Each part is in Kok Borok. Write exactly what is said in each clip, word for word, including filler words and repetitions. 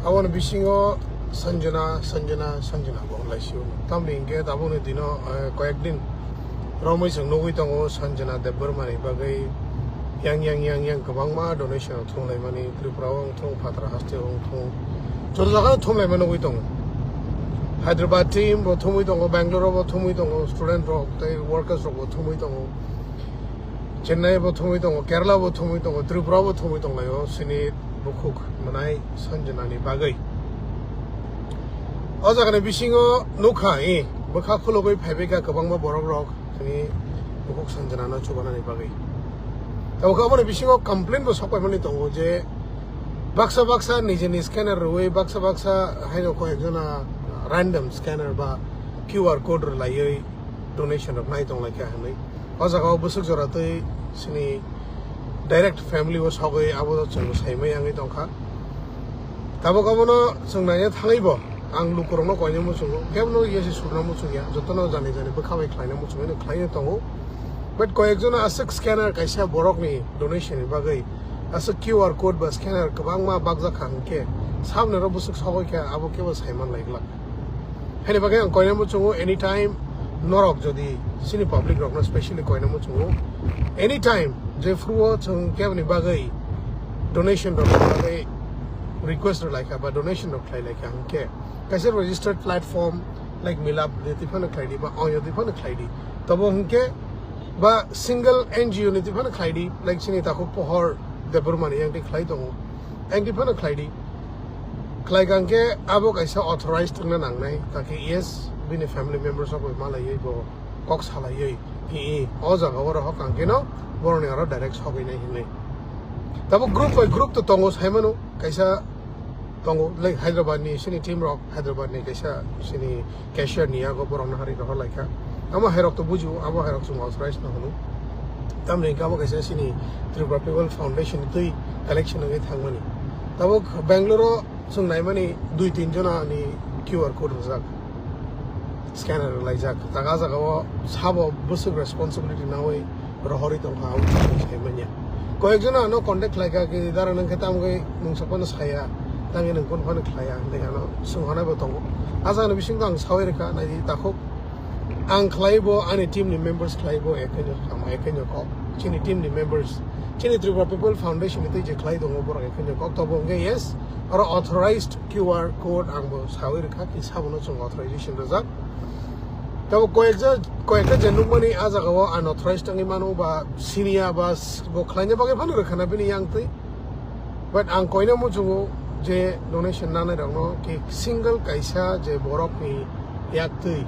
Aboni bisingo Sanjana, Sanjana, Sanjana bo wnglaisio. Tamni hinkhe tabukni dino, eh, koyek din romwi chwng nugwi tongo Sanjana Debbarmani bagwi yang, yang, yang, yang kwbangma donation rok thumlaimani, Tripura o wng thung, Patra haste o wng thung, joto jaga o thumlaima nugwi tongo. Hyderabad team bo thumwi tongo, Bangalore o bo thumwi tongo, student rok tei workers rok bo thumwi tongo. Chennai bo thumwi tongo, Kerala bo thumwi tongo, Tripura bo thumwi tonglaio, chini bukhuk mwnai Sanjanani bagwi. O jagani bisingo nukha, eh, bwkha khulugwi phaibaikha kwbangma borok rok, chini bukhuk Sanjanano chubanani bagwi. Tabukha aboni bisingo complain bo sokpaimani tongo je baksa baksa nijini scanner rwui, baksa baksa haino koi ekjona random scanner ba Q R code rwlaiwi donation rok nai tonglaikha hinwi. O jaga o bwswk jora twi chini direct family o sogwi abo chwng saimai yangwi tongkha. Tabuk abono chwng naina thangwi bo ang lukurokno koina muchungo, kebono yasi surna muchungya, jotono jani jani bwkha bai khlaina muchungwi no khlaina tongo. But koyekjono aswk scanner kaisa borokni donation ni bagwi aswk Q R code ba scanner kwbangma bakjak kha hinkhe sabnero bwswk sogwi khe abo kebo saiman lai glak. Haini bagwi ang koina muchungo anytime norok jodi chini public rokno specially koina muchungo anytime jephuru o chwng keboni bagwi donation rok bagwi request rok laikha ba donation rok khlai laikha hinkhe kaisa registered platform like Milap ni twi phano khlai di ba onyo twi phano khlai di. Tobo hinkhe ba single N G O ni twi phano khlai di, like chini takhuk Pohor Debbarmani yang twi khlai tongo, yang twi phano khlai di. Khlai kha hinkhe abo kaisa authorized wngna nangnai, kakhe yes, bini family members rok bai malaiwi bo kok salaiwi, i, i, o jaga o rohor kha hinkhe no borokni aro direct sogwi nai hinwi. Tabuk group by group to tongo saimano, kaisa tongo, like Hyderabad ni chini team rok, Hyderabad ni kaisa chini cashier ni yago borok no hari rohor laikha. Amo hai rok to bujibo, abo hai rok chwng authorized no hwno. Tamni hinkhe abo kaisa chini Tripura People Foundation ni twi collection wngwi thangmani. Tabuk Bangalore o chwng naimani dui tin jona ni Q R code rwjak, scanner rwlaijak. Jaga jaga o sabo bwswk responsibility nawi rohorwi tongkha, abo chwng sai manya. Koyekjono ano contact khlaikha, ki dara nang khe tamgwi nwng saphano saya, tangwi nwng kun phano khlaiya, hinwi ano swnghanai bo tongo. Ajani bisingtwi ang sawi rwkha, naidi takhuk. Ang khlaibo, ani team ni members khlaibo, ekhaino kama, ekhaino kok. Chini team ni members, chini Tripura People Foundation ni twi je khlai tongo, borok ekhaino kok. Tobo hwnkhe yes, oro authorized Q R code ang bo sawi rwkha, ki sabono chwng authorization rwjak. Tabo koyekja, koyekta je nukmani a jaga o unauthorized wngwi mano ba siniya ba s-, bo khlaina bagwi phano rwkha na bini yang twi. But ang koina muchungo je donation nanai rokno ki single kaisa je borok ni yak twi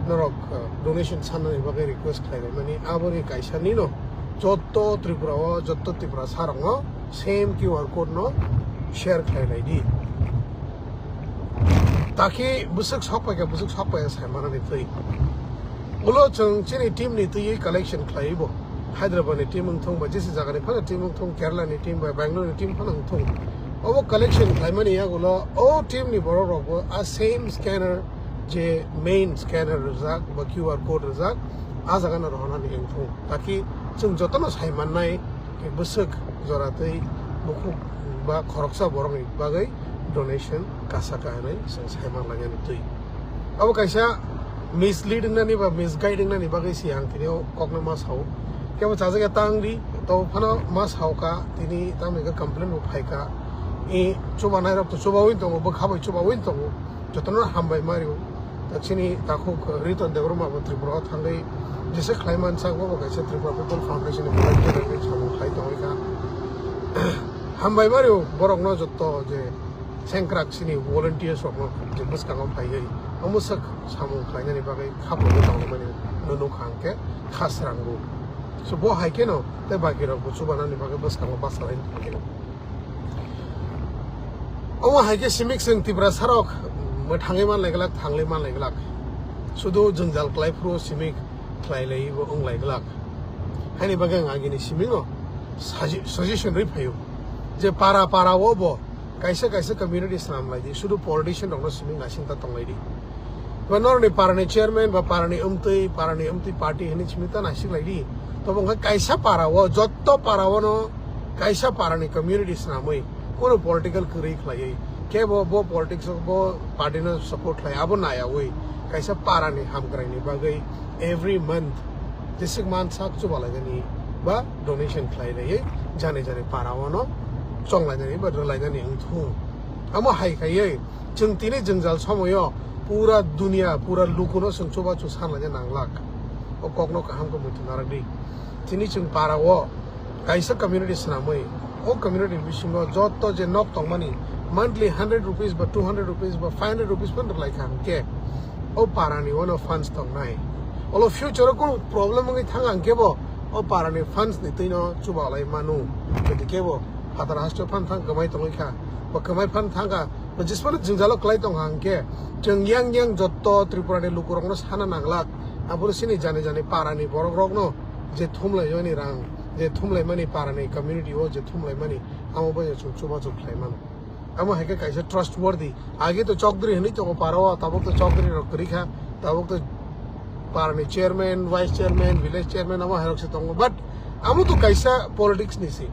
norok, uh, donation sanani bagwi request khlai mani aboni kaisa nino jotto Tripura o jotto Tripura sa rokno same Q R code no share khlai lai di. Takhi bwswk sok paikha, bwswk sok paikha sai manani twi. Ulo chwng chini team ni twiwi collection khlaiwi bo. Hyderabad ni team wng thung ba, jesi jaga ni phano team wng thung, Kerala ni team ba, Bangalore ni team phano wng thung. Obo collection khlaimani yagulo o team ni borok rok bo a same scanner je main scanner rwjak ba Q R code rwjak, a jaga no rohornani wng thung. Takhi chwng jotono sai mannai. Khe bwswk jora twi bukhuk ba khoroksa borokni bagwi donation kasa ka hinwi chwng sai manlaiya ni twi. Abo kaisa mislead wngnani ba misguide wngnani bagwi se ang tini o kokno ma sao. Kebo chajakya tang di, to phano ma sao ka, tini tamni hwnkhe complain bo phai ka. I chubanai rok to chubaui tongo, bwkha bai chubaui tongo. Jotono hambai mario. Ta chini takhuk Riton Debbarma bo Tripura o thangwi jesa khlai mansak, bo bo kaisa Tripura People Foundation ni volunteer wngwi samung khlai tongwi kha. Hambai mario borokno jotto je sengkrak chini volunteers rokno je bwskango phaiwi omo sak samung khlainani bagwi khapangwi tongmani no nukha hwnkhe kha srango. So bo hai kheno tei baki rok bo chubanani bagwi bwskango bachalaini thangkhe. Omo hai khe simik chwng Tiprasa rok mwthangwi manlai glak, thanglai manlai glak. Sudu jwngjal klai phuru simik khlai lai bo wng lai glak. Haini bagwi ang agini simino saji-, suggestion rwi phaio je para para o bo kaisa kaisa community swnam lai di, sudu politician rokno simik naising ta tong lai di. Ba norokni parani chairman ba parani umtwi, parani umtwi party hinwi simi ta naisik lai di. Tobo wngkha kaisa para o, jotto para o no kaisa parani community swnamwi, kuno political kwrwi khlaiwi, Kebo bo politics o bo party no support khlai abo nayawi kaisa para ni hamkrai ni bagwi every month jesik man sak chuba lainani ba donation khlai raiwi jani jani para o no chong lainani ba rwlainani wngthung. Amo hai khaiwi chwng tini jwngjal somoyo pura dunia, pura lukuno chwng chubachu san laina nanglak. O kokno kaham khe muitu narwkdi. Tini chwng para o kaisa community swnamwi, o community bisingo joto je nok tongmani monthly hundred rupees ba two hundred rupees ba five hundred rupees phano rwlai kha hwnkhe, o para ni uano funds tongnai. Olo future o kunu problem wngwi thang hwnkhe bo o para ni funds ni twino chuba lai manu. Jodi kebo phatar haste phan thang kwmai tongwi kha, ba kwmai phan thang kha, ba jismano jwngjalo kwlai tong hwnkhe, chwng yang yang joto Tripura ni lukurokno sana nanglak. Aboni sini jani jani para ni borok rokno je thumlaimani rang, je thumlaimani para ni community o je thumlaimani, amo bai chwng chubachu khlai mano. Amo hai khe kaisa trustworthy. Age to chokdri hinwi tongo para o, tabuk to chokdri rok kwrwi kha, tabuk to para ni chairman, vice chairman, village chairman, amo hai rok se tongo. But amo to kaisa politics ni si.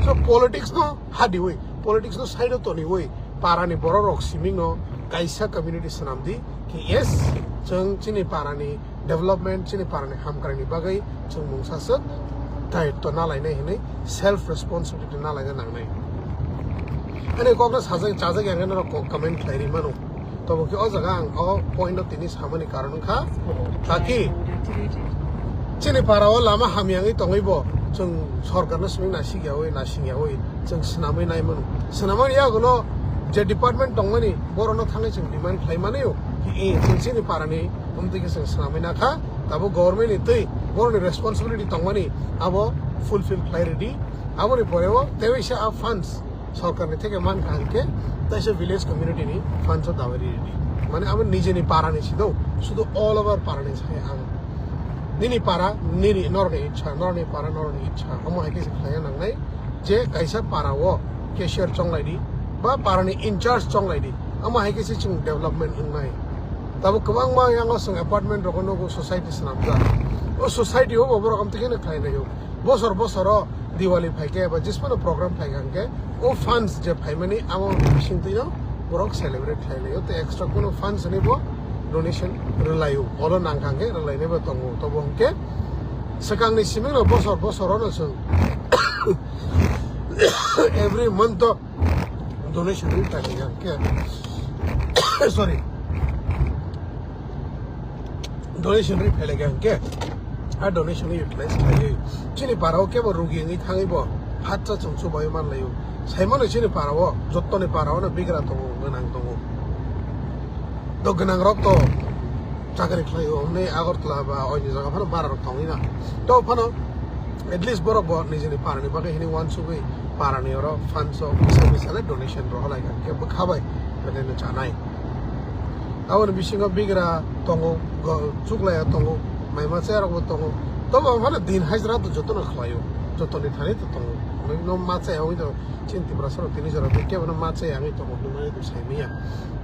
So politics no hadiwi, politics no side o toniwi, para ni borok rok siming no kaisa community swnam di. Yes, chwng chini para ni development, chini para ni hamkrai ni bagwi chwng mungsa swk dayitto na lainai hinwi self responsibility na laina nangnai. Ani kokno sajak chajak yang norok comment khlai ri mano. Tobo khe o jaga ang o point no tini samani karon wngkha. Taki chini para o lama hamya wngwi tongwi bo chwng sorkar no swmwi naisik yawi, naising yawi chwng swnamwi nai mano. Swnamani yaguno je department tongmani borok no thangwi chwng demand khlai mani o. Chwng chini para ni Omtwi khe chwng swnamwi nakha, tabuk government ni twi borokni responsibility tongmani abo fulfill khlai rwdi. Aboni pore o teisa a funds sorkar ni theke mankha hinkhe teisa village community ni funds o dabai rwdi. Mane abo nijeni para ni sido, sudu all over para ni sai ang. Nini para, nini, norni ichha, norni para, norni ichha. Omo hai khe se khlaiya nangnai. Je kaisa para o cashier chonglai di, ba para ni in charge chonglai di, amo hai khe se chwng development wngnai. Tabuk kwbangma yango chwng apartment rogo nugo, society swnamjak. O society o bo borok amtwi kheno khlai laio. Bosor bosor o Diwali phai khe ba jismano program phai kha hwnkhe o funds je phaimani amo bising twino borok celebrate khlai laio. Tei extra kuno funds ni bo donation rwlaio. Olo nang kha hwnkhe rwlainai bo tongo. Tobo hwnkhe swkangni siming rok bosor bosor o no chwng every month o donation ri thangwi hwnkhe, sorry, donation ri phailai hwnkhe, a donation ni utilize khlaiwi chini para o kebo rugi wngwi thangwi bo hatsa chwng chubai manlaio. Saimano chini para o, jottoni para o no bigra tongo, gwnang tongo. Do gwnang rok to chakri khlaio, hwnwi Agartala ba oini jaga phano bara rok tongwi na. To phano at least borok bo nijini para ni bagwi hini wansugwi para ni oro funds o kisa kisa le donation rohorlai kha, khe bwkha bai belai no chanai. Aboni bisingo bigra tongo, go-, chuklaiya tongo, mai ma chaya rok bo tongo. Tobo phano din hajra to jotono khlaio, jotoni thani to tongo. No ma chaya wngwi to chini Tiprasa rok tini jora kebo no ma chaya wngwi tongo, hwnwi to sai manya.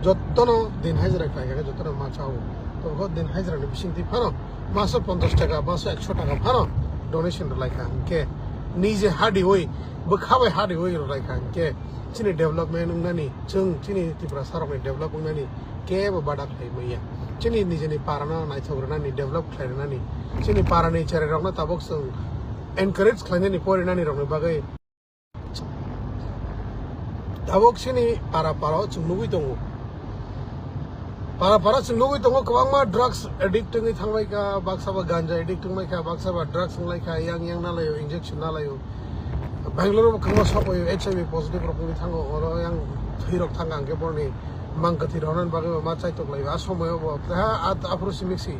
Jotono din hajra khlai kha, jotono ma chao. Tobo din hajra ni bising twi phano maso ponchash taka, maso ekso taka phano donation rwlai kha hwnkhe, nije hadiwi, bwkha bai hadiwi rwlai kha hwnkhe, chini development wngnani, chwng chini Tiprasa rokni develop wngnani kebo bada khlai manya. Chini nijeni para no naithok rwnani, develop khlai rwnani, chini para ni cherai rok no tabuk chwng encourage khlainani, porinani rokni bagwi. Tabuk chini para para o chwng nugwi tongo. Para para chwng nugwi tongo, kwbangma drugs addict wngwi thangbai kha, baksa ba ganja addict wngbai kha, baksa ba drugs wnglai kha, yang yang nalaio, injection nalaio. Bangalore bo kwbangma sok paio, H I V positive rok wngwi thango, oro yang thwi rok thang kha, hwnkhe boroni mang kwthwi rok nani bagwi bo ma chaitok laio. A somoyo bo keha a-, aphuru simi si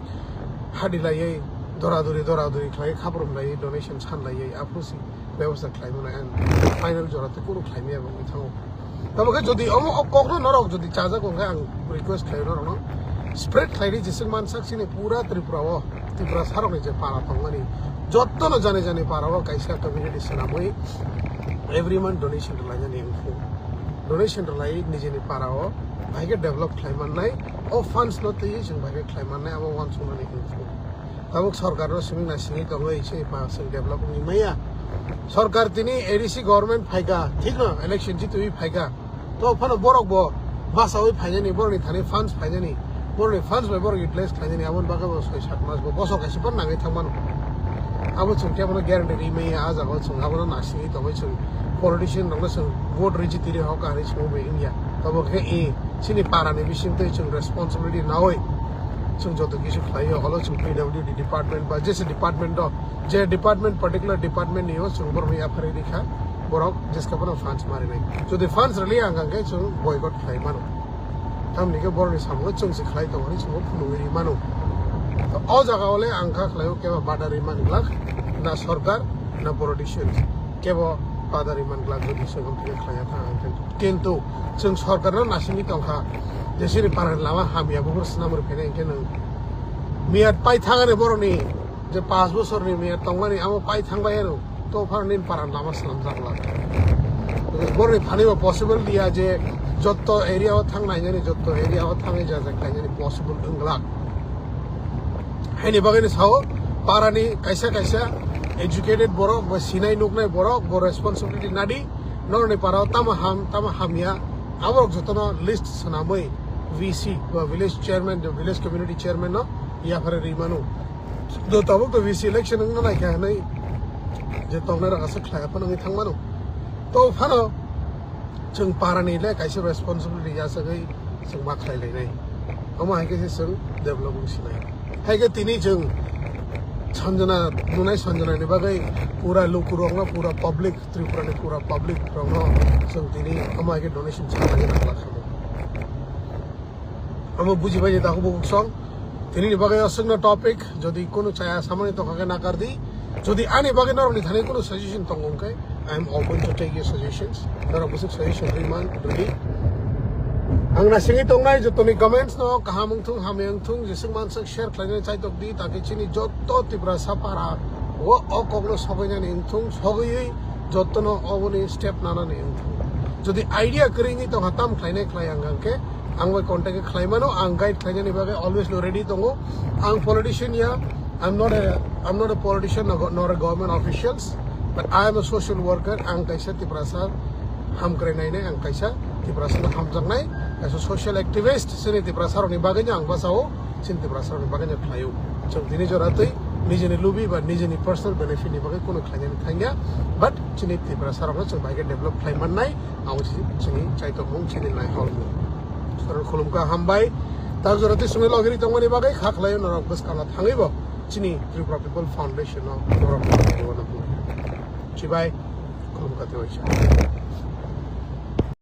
hadi laiwi, dora dori, dora dori khlaiwi, khaprum laiwi, donation san laiwi, aphuru si bebosta khlai mano, and final jora tei kunu khlai maya bo wngwi thango. Tamo khe jodi omo o kokno norok jodi chajak wngkha, ang request khlai norokno spread khlai di, jeswk mansak chini pura Tripura o, Tiprasa rokni je para tongmani, jottono jani jani para o kaisa community swnamwi every month donation rwlainani wngkhu. Donation rwlai nijini para o bahai khe develop khlai mannai, o funds no twiwi chwng bahai khe khlai mannai, abo uansuknani wngkhu. Tabuk sorkar no swmwk na singwi tongwi se pa swng develop wngwi maya. Sorkar tini A D C government phaikha, thik no, election jitwi phaikha. To phano borok bo basawi phainani, borokni thani funds phainani, borokni funds bai borok utilize khlainani, aboni bagwi bo soi sat mas bo bosor kaisa phano nangwi thangmano. Abo chwng kebono guarantee ri maya, a jagao chwng abono nasingwi tongwi chwng politician rokno chwng vote riji tiri hok ani chwngwi bai wngya. Tobo khe e chini parani bisingtwi chwng responsibility nawi chwng joto kisu khlaio, holo chwng P W D department ba jesa department o, je department, particular department ni o chwng borokno yapharwi rikha, borok jeska bono funds marinai. Jodi funds rwliya ang khe chwng boycott khlai mano. Tamni khe borokni samungo chwng se khlai tongmani chwngbo phunugwi ri mano. To o jaga o le ang kha khlaio kebo bada ri man glak, na sorkar, na politicians, kebo bada ri man glak jodi chwng khe khlaiya thang ang khe. Kintu chwng sorkarno nasingwi tongkha, jesini parani lama hamya buphuru swnam rw phainai hwnkhe nwng miyat pai thangani borokni je panch bosorni miyat tongmani amo pai thangbai ano, to phano nini parani lama swnamjak glak. Borokni thani bo possible liya je jotto area o thang nainani, jotto area o thangwi jajak khlainani possible wng glak. Haini bagwino sao, parani kaisa kaisa educated borok ba sinai nuknai borok bo responsibility nadi, norokni parao tamo ham tamo hamya, aborok jotono list swnamwi V C ba village chairman, village community chairman no yapharwi ri mano. Do tabuk to V C election wngna naikha hinwi je tongnai rok aswk khlai phano wngwi thangmano. To phano chwng parani le kaisa responsibility yachagwi chwng ma khlai lainai. Omo hai khe se chwng develop wng sinai. Hai khe tini chwng Sanjana, nunai Sanjana ni bagwi pura lukurokno, pura public, Tripura ni pura public rokno chwng tini omo hai khe donation sa khlai nang lakha. Omo bujibai ni dahu bubuk song. Tini ni bagwi aswkno topic, jodi kunu chaya samani tongkha khe nakar di. Jodi ani bagwi norokni thani kunu suggestion tongo hwnkhe, I am open to take your suggestions. Norok bwswk suggestion rwi man, rwdi. Ang nasingwi tongnai jotoni comments no kaham wngthung, hamya wngthung, jeswk manswk share khlainani chaitok di, takhe chini jotto Tiprasa para o, o kokno sobainani wngthung, sogwi jottono oboni step nanani wngthung. Jodi idea kwrwini tongkha tam khlainai khlai ang hwnkhe, ang bai contact khlai mano, ang guide khlainani bagwi always no ready tongo. Ang politician ya, I'm not a, I'm not a politician nor, nor a government officials, but I am a social worker. Ang kaisa Tiprasa hamkrai nainai, ang kaisa Tiprasa no hamjaknai, kaisa social activist, chini Tiprasa rokni bagwi no ang bachao, chini Tiprasa rokni bagwi no khlaio. Chwng tini jora twi nijini lubi ba nijini personal benefit ni bagwi kuno khlainani thangya, but chini Tiprasa rokno chwng bai khe develop khlai mannai. Abo se chini chaitok mung, chini nai hol mung. Sudaron khulumkha, hambai. Tak jora twi sumui logiri tongmani bagwi kha khlaio norok bwskang no thangwi bo chini Tripura People Foundation no norok no. Chibai khulumkha tei waisa.